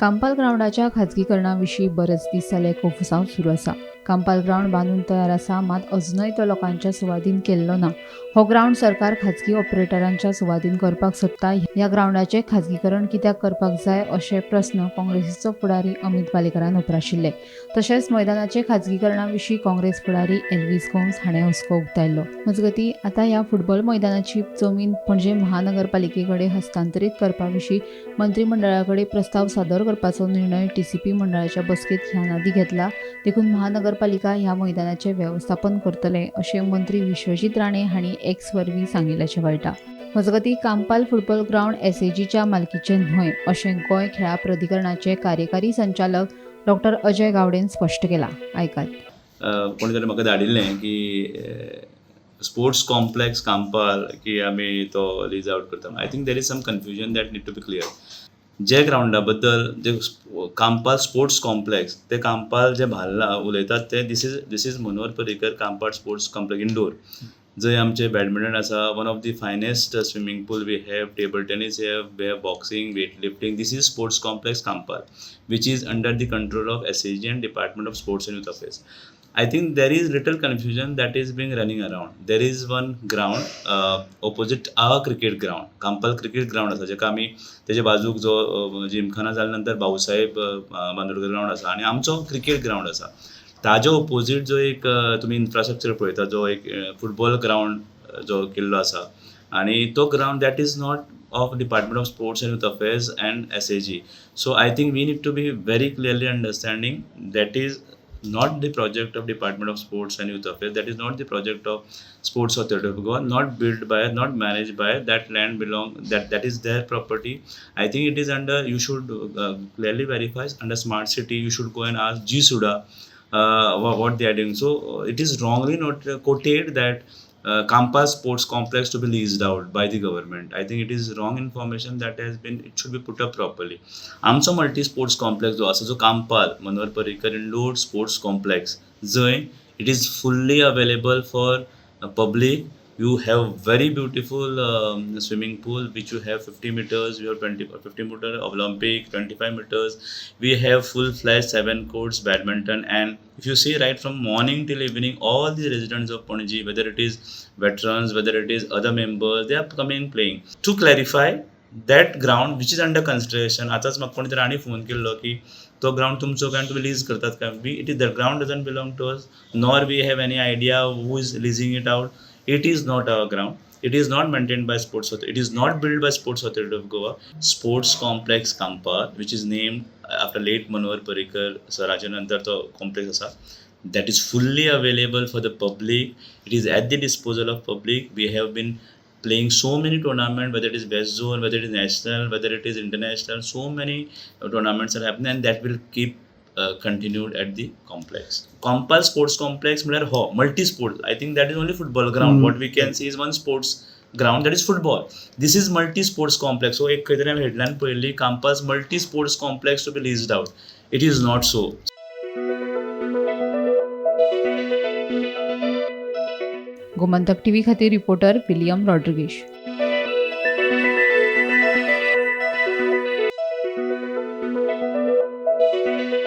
कांपाल ग्रावंडाच्या खाजगीकरणा विशीं बरेच दीस जाले कोफुसांव सुरू आसा. कांपाल ग्रावंड बांदून तयार आसा, मात अजुनय तो लोकांच्या सुवादीन केल्लो ना. हो ग्रावंड सरकार खाजगी ऑपरेटरांच्या सुवादीन करपाक सोदता. ह्या ग्रावंडाचें खाजगीकरण कित्याक करपाक जाय अशे प्रस्न काँग्रेसीचो फुडारी अमित पालेकरान उप्राशिल्ले. तशेंच मैदानाचे खाजगीकरणा विशीं काँग्रेस फुडारी एल्वीस गोम्स हाणें हुस्को उक्तायल्लो. मजगतीं, आतां ह्या फुटबॉल मैदानाची जमीन पणजे महानगरपालिके कडेन हस्तांतरीत करपा विशीं मंत्रिमंडळा कडेन प्रस्ताव सादर करपाचो निर्णय टीसीपी मंडळाच्या बसकेंत ह्यान आदीं घेतला. देखून महानगरपालिका ह्या मैदानाचें वेवस्थापन करतले अशें मंत्री विश्वजीत राणे हांणी एक्स वरवीं सांगिल्ल्याचें कळटा. मजगतीं, कांपाल फुटबॉल ग्रावंड एसएजीच्या मालकीचें न्हय अशें गोंय खेळां प्राधिकरणाचे कार्यकारी संचालक डॉक्टर अजय गावडेन स्पश्ट केलां. आयकात. कोणी तरी म्हाका धाडिल्लें की स्पोर्ट्स कॉम्प्लेक्स कांपाल की आमी तो लीज आवट करता. I think there is some confusion that need to be clear. जे ग्रावंडा बद्दल जे कांपाल स्पोर्ट्स कॉम्प्लेक्स, ते कांपाल जे भाल्ला उलयतात ते this is Manohar Parrikar Campal Sports Complex Indoor, जंय आमचे बॅडमिंटन आसा, one of the finest swimming pool we have, table tennis have, we have boxing, weight lifting. This is Sports Complex Campal, which is under the control of SAG and Department of Sports and Youth Affairs. I think there is little confusion that is being running around. There is one ground opposite our cricket ground, Campal cricket ground आसा, जेका आमी तेजे बाजूक जो जिमखाना जाल्या नंतर Bhausaheb Bandodkar ground आसा आनी आमचो क्रिकेट ग्रावंड आसा. ताज्या ओपोजीट जो एक तुमी इन्फ्रास्ट्रक्चर पळयता, जो एक फुटबॉल ग्रावंड जो केल्लो आसा आनी तो ground, that is not of Department of Sports and Youth Affairs and SAG. So I think we need to be very clearly understanding that is not the project of Department of Sports and Youth Affairs. That is not the project of Sports Authority of Goa. Not built by, not managed by. That land belong, that is their property. I think it is under. You should clearly verify under Smart City. You should go and ask GSUDA what they are doing. So it is wrongly not quoted that Campal Sports Complex to be leased out by the government. I think it is wrong information that has been, it should be put up properly. आमचो multi sports complex जो आसा, जो Campal Manohar Parrikar indoor sports complex, जंय it is fully available for public. You have very beautiful swimming pool, which you have 50 meters, you have 20 50 meter Olympic, 25 meters. We have full fledged seven courts badminton, and if you see, right from morning till evening, all the residents of Panaji, whether it is veterans, whether it is other members, they are coming, playing. To clarify, that ground which is under consideration, आतांच म्हाका कोणी तरी आनी phone केल्लो की तो ground तुमचो काय, तुमी लीज करतात काय. We it is the ground doesn't belong to us, nor we have any idea who is leasing it out. It is not our ground. It is not maintained by Sports Authority. It is not built by Sports Authority of Goa. Sports Complex Campal, which is named after late Manohar Parrikar सराच्या नंतर तो complex आसा, that is fully available for the public. It is at the disposal of public. We have been playing so many tournaments, whether it is West Zone, whether it is national, whether it is international. So many tournaments are happening, and that will keep continued at the complex. Campal Sports Complex म्हळ्यार हो multi sport. I think that is only football ground. What we can see is one sports ground, that is football. This is multi sports complex. So एक खंय तरी हांवें headline पळयल्ली, Campal's multi sports complex to be leased out. It is not so. Gomantak TV खातीर reporter William रॉड्रिगेश.